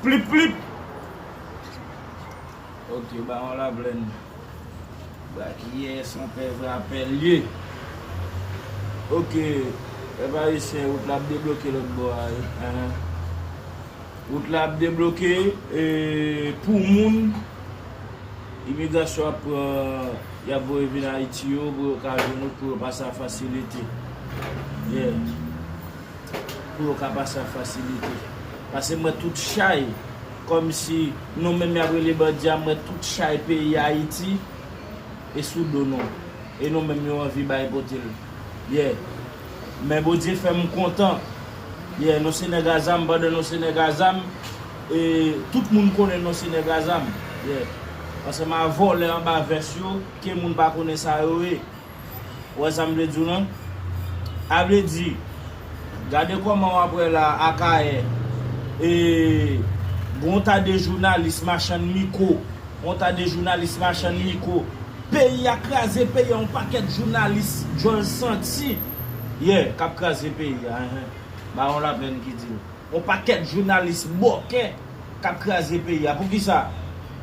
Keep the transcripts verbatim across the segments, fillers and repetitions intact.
Plip, plip. Ok, Bawon Laplèn. Brakiyè san pè vrapè l ye. Ok, pèp ayisyen, wout la ap debloke lòt bò a, wi. Enhen. Wout la ap debloke, e, pou moun, imigrasyon ap pran, y ap voye vin Ayiti yo, pou yo ka jwenn wout, pou yo pase a fasilite. Yeah. Pou yo ka pase a fasilite. Paske m wè tout chay, kòmsi nou menm y ap rele bandi a, m wè tout chay peyi Ayiti e sou do nou. E nou menm yo anvi bay pote l. Yeah. Men Bondye fè m kontan. Yeah, nou se nèg a zam, pandan nou se nèg a zam, e tout moun konnen nou se nèg a zam. Yeah. Ansanm a vòlè anba vès yo, ke moun pa konnen sa yo ye. Ou wè sa m vle di w lan? A vle di, gade kòman w ap wè la, Akayè, e, gon ta de jounalis machann mikwo, gon ta de jounalis machann mikwo. Peyi a kraze, peyi a yon pakèt jounalis djòl santi. Yeah, k ap kraze peyi a, enhen. Bawon Laplèn ki di l. Yon pakèt jounalis bòkè k ap kraze peyi a. Poukisa?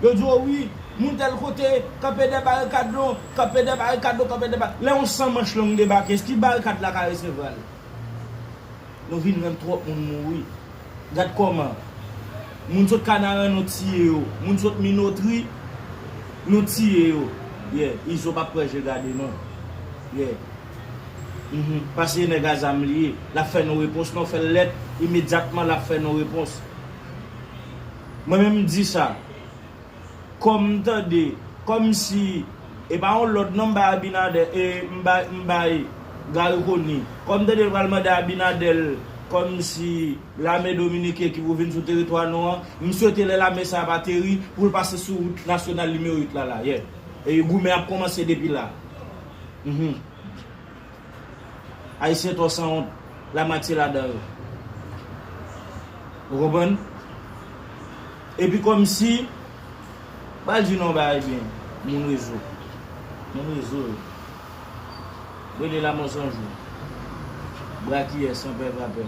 Yo di w, wi, moun tèl kote, kanpe dè barikad non, kanpe dè barikad non, kanpe dè ba-, lè yon san manch long debake, èske barikad la ka resevwa l? Nou vin rann twòp moun mouri. Gad kòman. Moun sot Kanaran, nou tiye yo. Moun sot Minotri, nou tiye yo. Yeah, Izo p ap kwè je gade non. Yeah. Mhm. Paske nèg a zam li ye. L ap fè nou repons, nou fè l lèt, imedyatman l ap fè nou repons. Mwen menm m di sa. Kòm m tande, kòmsi, e pa yon lòd non m bay Abinader, e m bay, m bay Garry Conille. Kòm m tande l pral mande Abinader, kòmsi lame dominiken ki pou vin sou teritwa nou an, m swete lè lame sa ap ateri, pou l pase sou wout nasyonal nimewo uit la, la, yeah. E goumen ap kòmanse depi la. Mhm. Ayisyen twò sanwont, lamatye ladan yo. Ou konprann? Epi kòmsi, m pral di nou yon bagay byen, moun rezo. Moun rezo yo. Rele Lamò Sanjou. Brakiyè, san pè vrapè.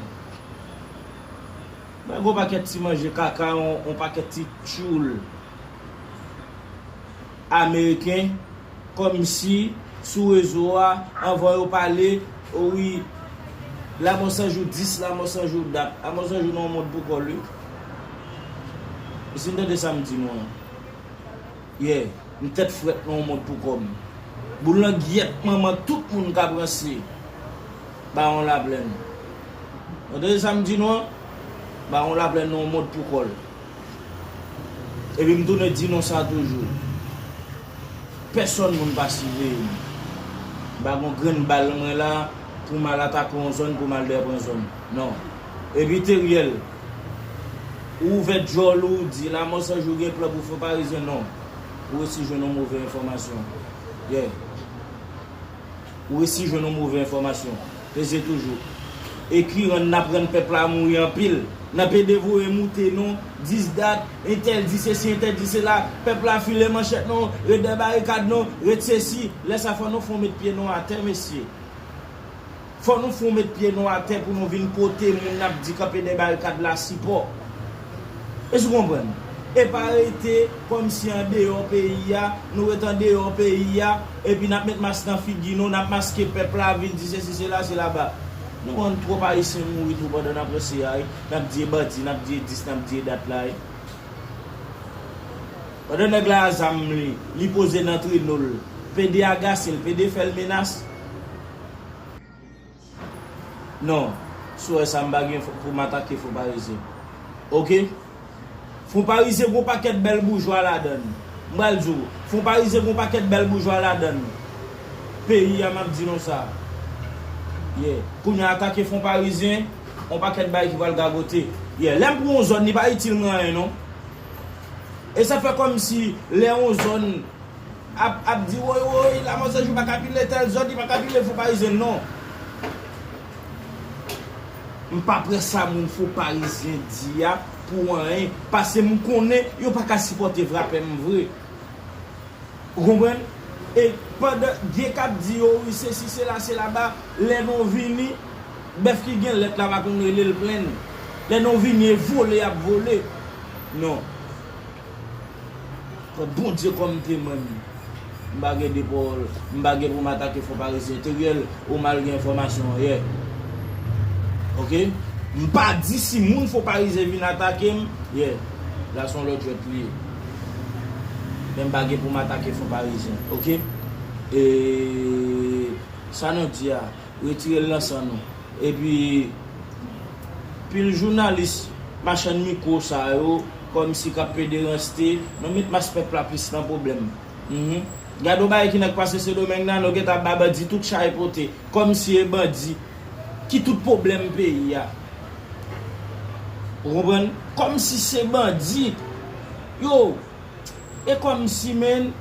Bay gwo pakèt ti manje kaka, yon, yon pakèt ti tchoul ameriken, kòmsi sou rezo a, anvan yo pale, o wi, Lamò Sanjou dis, Lamò Sanjou dat. Lamò Sanjou nan yon mond pou kò l, wi. E si n tande sa m di nou an? Yeah, m tèt frèt nan yon mond pou kò m. Boul nan gyèt manman tout moun k ap ranse Bawon Laplèn. Ou tande sa m di nou an? Bawon Laplèn nan yon mond pou kò l. Epi m tounen di nou sa toujou. Pèsòn moun pa siveye m. M pa gon grenn bal mwen la pou m al atake yon zòn, pou m al dèyè pran zòn. Non. Epi Teriel, ou ouvè djòl ou, ou di Lamò Sanjou gen plan pou fè Parizyen, non. Ou resi jwenn yon move enfòmasyon. Yeah. Ou resi jwenn yon move enfòmasyon. Peze toujou. E ki rann n ap rann pèp la mouri anpil. N ap ede voye moute nou, dis dat, entèl di sesi, entèl di sela. Pèp la file manchèt nou, ret dèyè barikad nou, ret sesi. Lè sa fò nou fon met pye nou atè, mesye. Fò nou fon met pye nou atè pou nou vin pote moun n ap di kanpe dèyè barikad la sipò. Èske w konprann? E pa rete kòmsi andeyò peyi a, nou ret andeyò peyi a, epi n ap met mas nan figi nou, n ap maske pèp la, vin di sesi, sela, sela ba. Nou rann twòp Ayisyen mouri tou pandan n ap ranse a, wi. N ap di e bandi, n ap di e dis, n ap di e dat la, wi. Pandan nèg la a zam li, li poze nan treno l, pede agase l, pede fè l menas. Non, sou wè sa m pa gen fo-, pou m atake Fon Parizyen. Oke? Fon Parizyen gon pakèt bèl boujwa ladan l. M pral di w, Fon Parizyen gon pakèt bèl boujwa ladan l. Peyi a, m ap di nou sa. Yeah. Kounye a atake Fon Parizyen, on pakèt bagay ki pral gagote. Yeah. Lè m pran yon zòn, li pa itil mwen anyen, non. E sa fè kòmsi lè yon zòn ap, ap di, woy, woy, Lamò Sanjou pa ka pile tèl zòn, li pa ka pile Fon Parizyen, non. M pa pran sa moun Fon Parizyen di a pou anyen, paske m konnen yo pa ka sipòte vrapè m vre. Ou konprann? E pandan gen k ap di yo, wi, sesi, sela, sela ba, lè nou vini, bèf ki gen lèt la pa konn rele l plenn. Lè nou vini, e vole y ap vole. Non. Pran Bondye kòm temwen m. M pa gen de pawòl. M pa gen pou m atake Fon Parizyen. Teriel, ou mal gen enfòmasyon an yè. Oke? M pa di si moun Fon Parizyen vin atake m, yè. La se yon lòt jwèt li ye. Men m pa gen pou m atake Fon Parizyen. Oke? E sa nou di a, retire l nan san nou. Epi, pil jounalis, machann mikwo sa yo, kòmsi k ap pede ranste, nou met mas pèp la plis nan pwoblèm. Mhm. Gade yon bagay ki nèk pase Sendomeng nan, nou gentan ap ba bandi tout chay pote, kòmsi e bandi ki tout pwoblèm peyi a. Ou konprann? Kòmsi se bandi. Yo, e kòmsi, menn,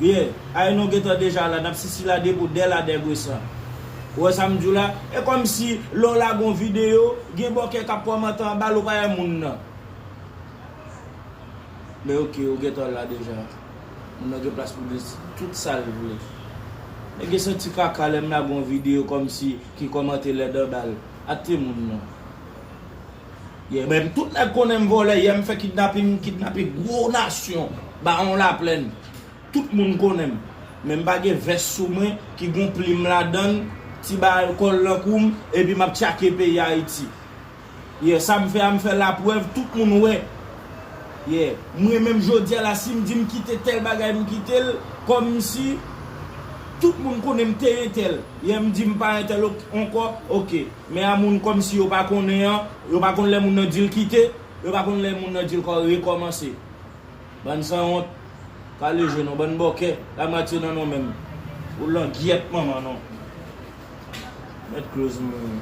yeah, ay nou gentan deja la, n ap sisi la debout dè la dègwe san. Ou wè sa m di w la? E kòmsi lè w lage yon videyo, gen bòkè k ap kòmante anba l, ou pa wè moun nan. Men oke, ou gentan la deja. Moun nan gen plas pou di tout sa l vle. Nèg yo santi kaka lè m lage yon videyo kòmsi ki kòmante lèd anba l. Ate moun nan. Yeah, men tout nèg konnen m vòlè. Yè m fè kidnaping, m kidnape gwo nasyon. Bawon Laplèn. Tout moun konnen m. Men m pa gen vès sou mwen ki gon plim ladan l, ti bagay kòl nan kou m, epi m ap tchake peyi Ayiti. Yeah, sa m fè a, m fè laprèv, tout moun wè. Yeah, mwen menm jodi a la, si m di m kite tèl bagay, m kite l, kòmsi tout moun konnen m te entèl. Yeah, m di m pa entèl ok-, ankò, oke. Men a moun kòmsi yo pa konnen an, yo pa konn lè moun nan di l kite, yo pa konn lè moun nan di l kò-, rekòmanse. Bann sanwont, kale je nou, bann bòkè, la mwatye nan nou menm. Ou langyèt manman nou. Mèt close moun.